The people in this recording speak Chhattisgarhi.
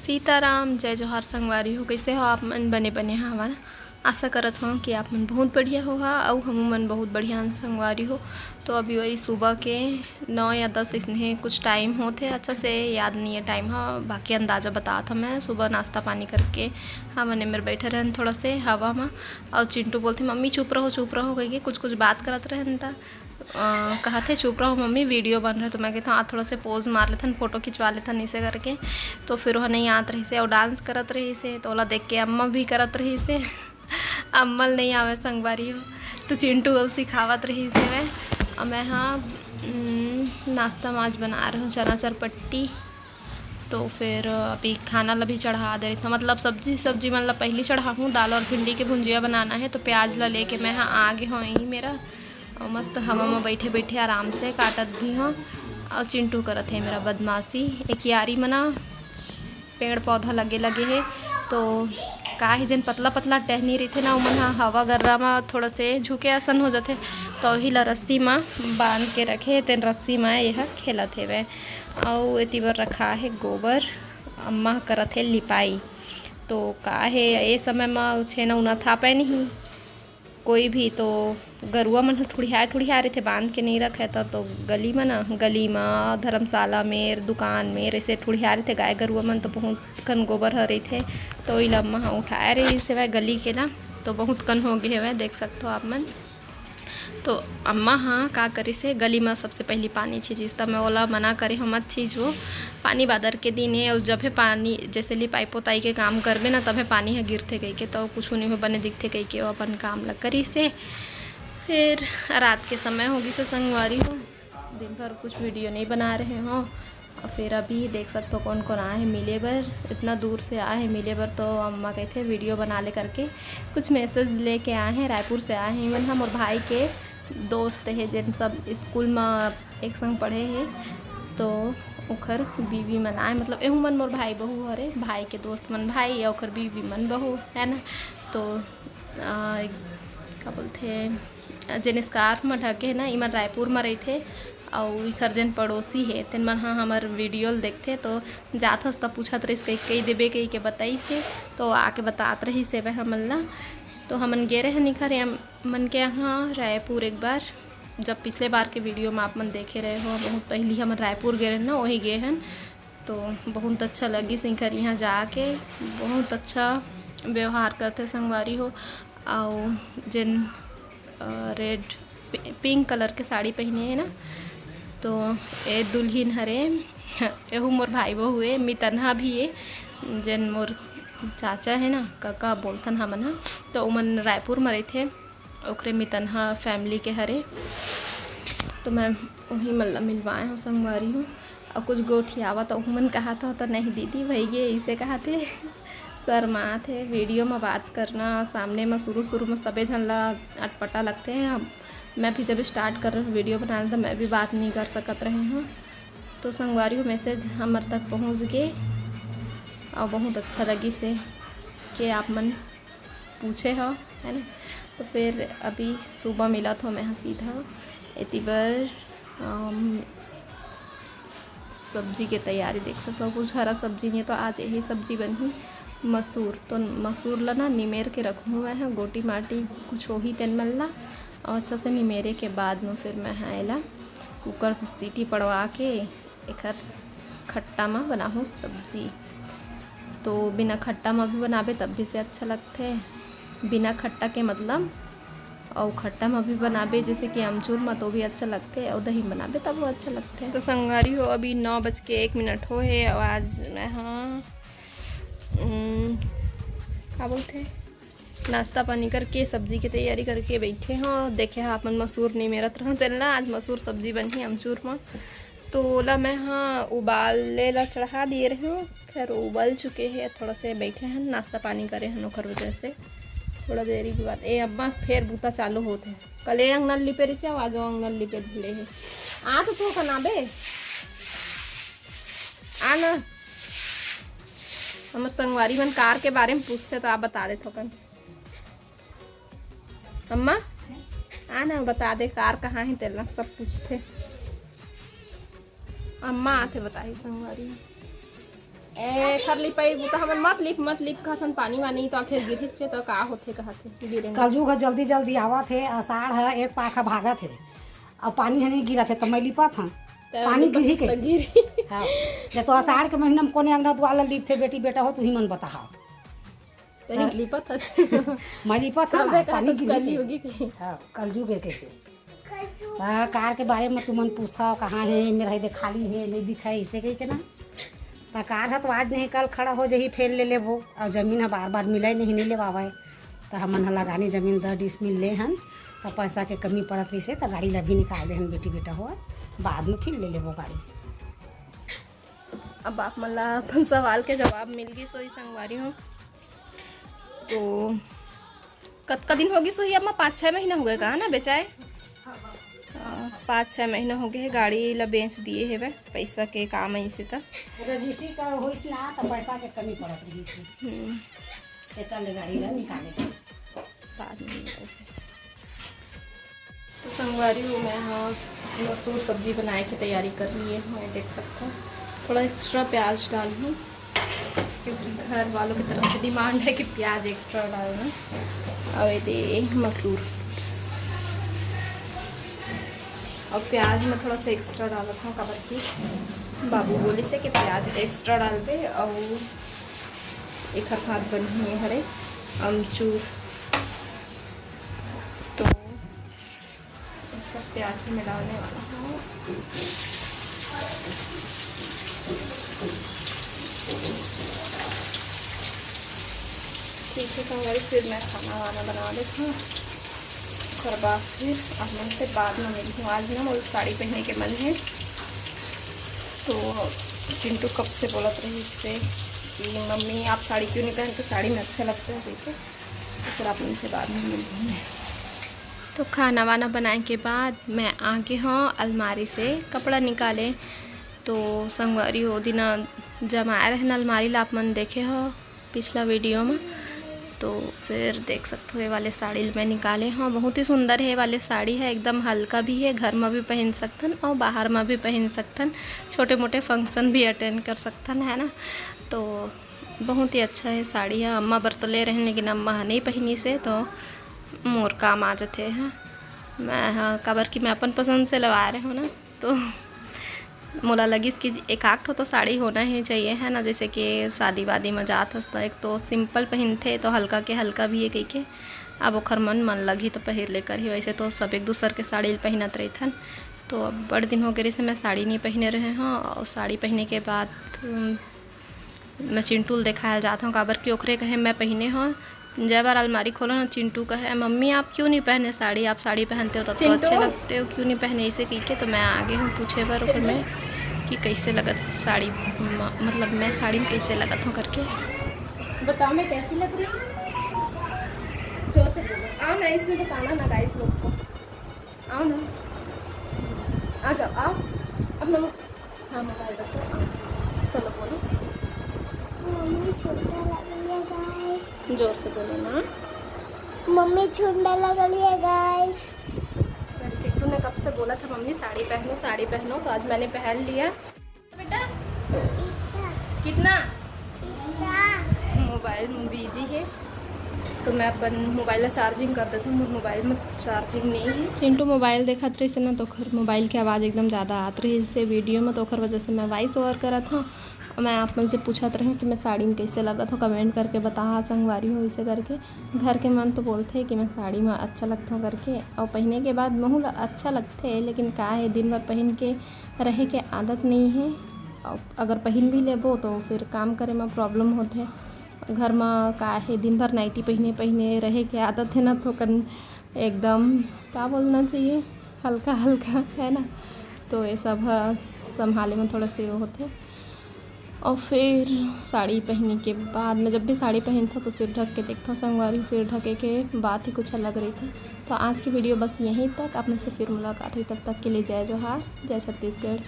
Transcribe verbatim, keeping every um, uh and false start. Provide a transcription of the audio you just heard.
सीताराम, जय जोहार संगवारी हो। कइसे हो आप मन? बने बने हवा ना? आशा करत हव कि आप मन बहुत बढ़िया होहा, अउ हमू मन बहुत बढ़िया हन संगवारी हो। तो अभी वही सुबह के नौ या दस इसने कुछ टाइम होत हे, अच्छा से याद नहीं है टाइम हा, बाकी अंदाजा बतात हव मैं। सुबह नाश्ता पानी करके हमन एमेर बैठे रहन थोड़ा से हवा मा, अउ चिंटू बोलथे, "मम्मी चुप रहो, चुप रहो," कहिके कुछ कुछ बात करत रहन त अ, कहत हे, "चुप रहो मम्मी, वीडियो बन रहे।" तो मैं कहता हूँ, "आ थोड़ा से पोज मार लेथन, फोटो खिंचवा लेथन," इसे करके। तो फिर वो नहीं आत रही से, और डांस करत रही से, तो ओला देख के अम्मा भी करत रही से। अम्मा ल नहीं आवे संगवारी हो, तो चिंटू ओल सिखावत रही से मैं। और मैं हाँ, उम, नाश्ता में आज बना रही हूँ चना चरपट्टी। तो फिर अभी खाना ला भी चढ़ा दे रही था, मतलब सब्जी, सब्जी मन ला पहली चढ़ाहूँ। दाल और भिंडी के भुंजिया बनाना है, तो प्याज ला लेके मैं हाँ आ गे हूँ यहीं मेरा। और मस्त हवा में बैठे बैठे आराम से काटत भी हूँ। और चिंटू करत है मेरा बदमाशी, एक यारी मना पेड़ पौधा लगे लगे है, तो का है, जेन पतला पतला टहनी रहिथे ना, ओमन ह हवा गर्रा म थोड़ा से झुके असन हो जाथे, तो ओही ला रस्सी म बांध के रखे, तेन रस्सी म एह खेलत हेवय। अउ एती बर रखा है गोबर, अम्मा ह करत है लिपाई। तो का है, ए समय म छेना उना थापे नहीं, कोई भी तो गरुआ मन ह ठुड़िया ठुड़िया रहिथे, बांध के नहीं रखे त, तो गली म ना, गली म, धर्मशाला में, दुकान में, ऐसे ठुड़िया रहिथे गाय गरुआ मन, तो बहुत कन गोबर ह रहिथे। तो ओइला अम्मा ह उठाए रहिस हेवय गली के ना, तो बहुत कन हो गे हेवय, देख सकथो आप मन। तो अम्मा ह का करिस हे, गली म सबसे पहली पानी छींचिस, त मैं ओला मना करे हूँ, "मत छींच वो, पानी बादर के दिन हे, अउ जब हे पानी, जैसे लिपाई पोताई के काम करबे ना, तब हे पानी ह गिरथे," कहिके, तो कुछ नहीं हो, बने दिखथे कहिके, वो अपन काम ला करिस हे। फिर रात के समय हो गिस हे संगवारी हो, दिन भर कुछ वीडियो नहीं बना रहे हो। और फिर अभी देख सकते हो कौन कौन आए हैं मिले बर, इतना दूर से आए हैं मिले बर। तो अम्मा कहते वीडियो बना ले करके कुछ मैसेज लेके आए हैं, रायपुर से आए हैं। इवन हम और भाई के दोस्त है, जिन सब स्कूल में एक संग पढ़े हैं, तो ओखर बीवी मन आए, मतलब एहू मन मोर भाई बहू हरे, भाई के दोस्त मन भाई, ओखर बीवी मन बहू, है ना। तो आ, का बोलथे, जेन स्कार्फ म ढके हे ना, इमन रायपुर म रहिथे, अउ इखर जेन पड़ोसी हे, तेन मन ह हमर वीडियो ल देखथे, तो जात हस त पूछत रहिस, कही, कही देबे कही के बताइस हे, तो आके बतात रहिस हे वह हमन ला। तो हमन गे रहन इखर या मन के यहाँ रायपुर एक बार, जब पिछले बार के वीडियो में आप मन देखे रहे हो, बहुत पहली हमन रायपुर गे रहन ना, वही गे हन। तो बहुत अच्छा लगिस इखर यहाँ जाके, बहुत अच्छा व्यवहार करथे संगवारी हो। अउ जेन, अ, रेड पि-, पिंक कलर के साड़ी पहने हे ना, तो ए दुल्हिन हरे, एहू मोर भाई बहू ए, मितनहा भी ए, जेन मोर चाचा हे ना, कका बोलथन हमन ह, तो उमन रायपुर म रहिथे। ओकरे मितनहा फैमिली के हरे, तो मैं वही मन ला मिलवाए हूँ संगवारी हूँ। और कुछ गोठियावा तो मन कहा था, तो नहीं दीदी वही गे, इसे कहा थे शर्मात हे वीडियो में बात करना सामने में। शुरू शुरू में सबे झन ला अटपटा लगते हैं। हम, मैं भी जब स्टार्ट कर रही हूँ वीडियो बनाना, तो मैं भी बात नहीं कर सकत रहे हूँ। तो संगवारी हो, मैसेज हमर तक पहुँच गए और बहुत अच्छा लगिस हे कि आप मन पूछे हो, है ना। तो फिर अभी सुबह मिलत हो मैं ह सीधा एती बर, अम, सब्जी के तैयारी देख सकते हो। कुछ हरा सब्जी नहीं है, तो आज यही सब्जी बनही, मसूर। तो मसूर ला ना निमेर के रखूँ मैं ह, गोटी माटी कुछ होही तेन मन ला, और अच्छा से निमेरे के बाद में फिर मैं ह एला कुकर में सीटी पड़वा के एखर खट्टा म बनाहूँ सब्जी। तो बिना खट्टा म भी बनाबे तब भी से अच्छा लगथे। बिना खट्टा के मतलब, अउ खट्टा म भी बनाबे जैसे कि अमचूर म, तो भी अच्छा लगथे, अउ दही म बनाबे तब वो अच्छा लगथे। तो संगवारी हो, अभी नौ बज के एक मिनट हो हे, अउ आज मैं ह, उम, का बोलथे, नाश्ता पानी करके सब्जी के तैयारी करके बैठे हो। देखे हो आप मन मसूर निमेरत रहो, तेन ला आज मसूर सब्जी बनही अमचूर म। तो ओला मैं ह उबाले ला चढ़ा दिए रहे हूँ, खैर उबल चुके हैं। थोड़ा से बैठे हैं, नाश्ता पानी करे हैं, ओकर वजह से थोड़ा देरी के बाद। ए अम्मा, फेर बूता चालू होत है। कल ए अंगना लिपे रहिसे, आज ओ अंगना लिपे धुले है। आ तो थोकन आबे, आ ना। हमर संगवारी मन कार के बारे में पूछथे, तो आप बता देथो कन। अम्मा, आ ना, बता दे कार कहाँ है, तेला सब पूछथे। अम्मा आथे बताही संगवारी। ए, खर लिपाई बुता हमन मत लिप, मत लिप कहथन, पानी वानी तो आखिर गिरहिच हे, तो का होथे कहत हे, गिरे न। कलजुग ह जल्दी जल्दी आवत हे, आषाढ़ ह एक पाख ह भागत हे, अउ पानी ह नहीं गिरत हे, त मैं लिपत हन। त पानी लिपत गिरही के। गिरही। हाँ, जब तो आषाढ़ के महीना में कोने अंगना दुआर ल लिपथे, बेटी बेटा हो, तुही मन बताहा। तही हाँ। लिपत हस। मैं लिपत हन तबे ना, पानी कहत गिरही कली के। होगी के। हाँ, कलजुग हे के। त कार के बारे में तुमन पूछथव, कहाँ हे, मेरा हे दे खाली हे, नहीं दिखाई, इसे कही के ना। त कार ह तो आज नहीं कल खड़ा हो जाही, फेर ले लेबो। अउ जमीन ह बार बार मिलय नहीं, नहीं लेवावय। त हमन ह लगानी जमीन दस डिसमिल ले हन, त पैसा के कमी पड़त रहिसे, त गाड़ी ला भी निकाल दे हन बेटी बेटा हो, बाद में फिर ले लेबो गाड़ी। अब आप मन ला अपन सवाल के जवाब मिल गिस होही संगवारी हो। तो कतका दिन हो गिस होही, अब मा पाँच छः महीना हो गए का ना बेचाए? हाँ, पाँच छः महीना हो गए हे, गाड़ी ला बेच दिए हेवे, पैसा के काम अइसे त। रजिस्ट्री कर होइस ना, त पैसा के कमी पड़त रहिस। हम्म। तेकर ले गाड़ी ला निकाले। बाद में निकालते। तो संगवारी हो, मैं हाँ मसूर सब्जी बनाए के तैयारी कर लिए हूँ, ये देख सकते हो। थोड़ा एक्स्ट्रा प्याज डाल हूँ, क्योंकि घर वालों की तरफ से डिमांड है कि प्याज एक्स्ट्रा डालना। अउ ये दे मसूर, अउ प्याज में थोड़ा सा एक्स्ट्रा डालत हूँ, काबर कि बाबू बोलिस हे कि प्याज एक्स्ट्रा डालबे, अउ एकर साथ बनही हरे अमचूर। तो सब प्याज में डालने वाला हूँ। ठीक है संगवारी, फिर मैं खाना वाना बना लेती हूँ, ओकर बाद फिर आप मन से बाद में मिलती हूँ। आज ना मोर साड़ी पहने के मन है, तो चिंटू कब से बोलत रहिस हे कि मम्मी आप साड़ी क्यों नहीं पहनते, साड़ी में अच्छा लगता है, ठीक है। तो फिर आप मन से बाद में मिलती हूँ। तो खाना वाना बनाए के बाद मैं आ गे हूँ अलमारी से कपड़ा निकाले। तो संगवारी हो, ओ दिन जमाए रहन अलमारी ला, आप मन देखे हो पिछला वीडियो में। तो फिर देख सकते हो, ये वाले साड़ी मैं निकाले हूँ, बहुत ही सुंदर है ये वाले साड़ी है, एकदम हल्का भी है, घर में भी पहन सकथन और बाहर में भी पहन सकथन, छोटे मोटे फंक्शन भी अटेंड कर सकथन, है ना। तो बहुत ही अच्छा है साड़ी है। अम्मा बर तो ले रहे हैं, लेकिन अम्मा ह नहीं पहनी से, तो मोर काम आ जाते हैं। मैं हाँ, काबर कि मैं अपन पसंद से लवा रहे हूँ ना, तो मोला लगिस कि एक आध ठो तो साड़ी होना ही चाहिए, है ना। जैसे कि शादी वादी में जात हस, तो एक तो सिंपल पहनथे, तो हल्का के हल्का भी है कही के। अब ओखर मन मन लगही तो पहिर ले करही। वैसे तो सब एक दूसर के साड़ी ल पहिनत रहिथन, तो अब बड़ दिन हो गए से मैं साड़ी नहीं पहने रहे हूँ। और साड़ी पहने के बाद, उम, मैं चिंटू ल देखायल जात हूँ, काबर कि ओखरे कहे मैं पहने हूँ। जय बार अलमारी खोलो ना, चिंटू कहे, "मम्मी, आप क्यों नहीं पहने साड़ी? आप साड़ी पहनते हो तब तो अच्छे चिंटू। लगते हो, क्यों नहीं पहने?" इसे कही के तो मैं आ गे हूँ पूछे बर ओकर चिंटू। मैं कि कैसे लगत है साड़ी, म-, मतलब मैं साड़ी में कैसे लगत हूँ करके। बताओ, मैं कैसी लग रही हूँ? जोर से बोलो। आओ ना, इसमें बताना ना गाइस लोग को। आओ ना, आ जाओ, आओ। अब मैं, हाँ, मोबाइल रखो, आओ। चलो बोलो। मम्मी, सुंदर लग रही है गाइस। जोर से बोलो ना। मम्मी, सुंदर लग रही है गाइस। मेरे चिट्टू ने कब से बोला था, "मम्मी, साड़ी पहनो, साड़ी पहनो", तो आज मैंने पहन लिया। बेटा, कितना? मोबाइल में बिजी है, तो मैं अपन मोबाइल ला चार्जिंग कर देती हूँ। मोबाइल में चार्जिंग नहीं है। चिंटू मोबाइल देखत रहिस ना, तो ओखर मोबाइल के आवाज़ एकदम ज़्यादा आत रहिस से वीडियो में, तो ओखर वजह से मैं वॉइस ओवर करत हूँ। और मैं आप मन से पूछत रहूँ कि मैं साड़ी में कैसे लगत हूँ, कमेंट करके बताहा संगवारी हो, इसे करके। घर के मन तो बोलथे कि मैं साड़ी में अच्छा लगत हूँ करके, और पहने के बाद महू ला अच्छा लगथे, लेकिन का है, दिन भर पहन के रहे के आदत नहीं है। अउ अगर पहिन भी लेबो तो फिर काम करे म प्रॉब्लम होथे। घर म का हे, दिन भर नाइटी पहिने पहिने रहे के आदत है ना, तो कन एकदम, का बोलना चाहिए, हल्का हल्का, है ना। तो ये सब ह संभाले म थोड़ा से वो होथे। और फिर साड़ी पहने के बाद, मैं जब भी साड़ी पहनथों तो सिर ढक के देखथों संगवारी, सिर ढके के बात ही कुछ अलग रहिथे। तो आज की वीडियो बस यहीं तक, आप मन से फिर मुलाकात होही, तब तक के लिए जय जोहार, जय छत्तीसगढ़।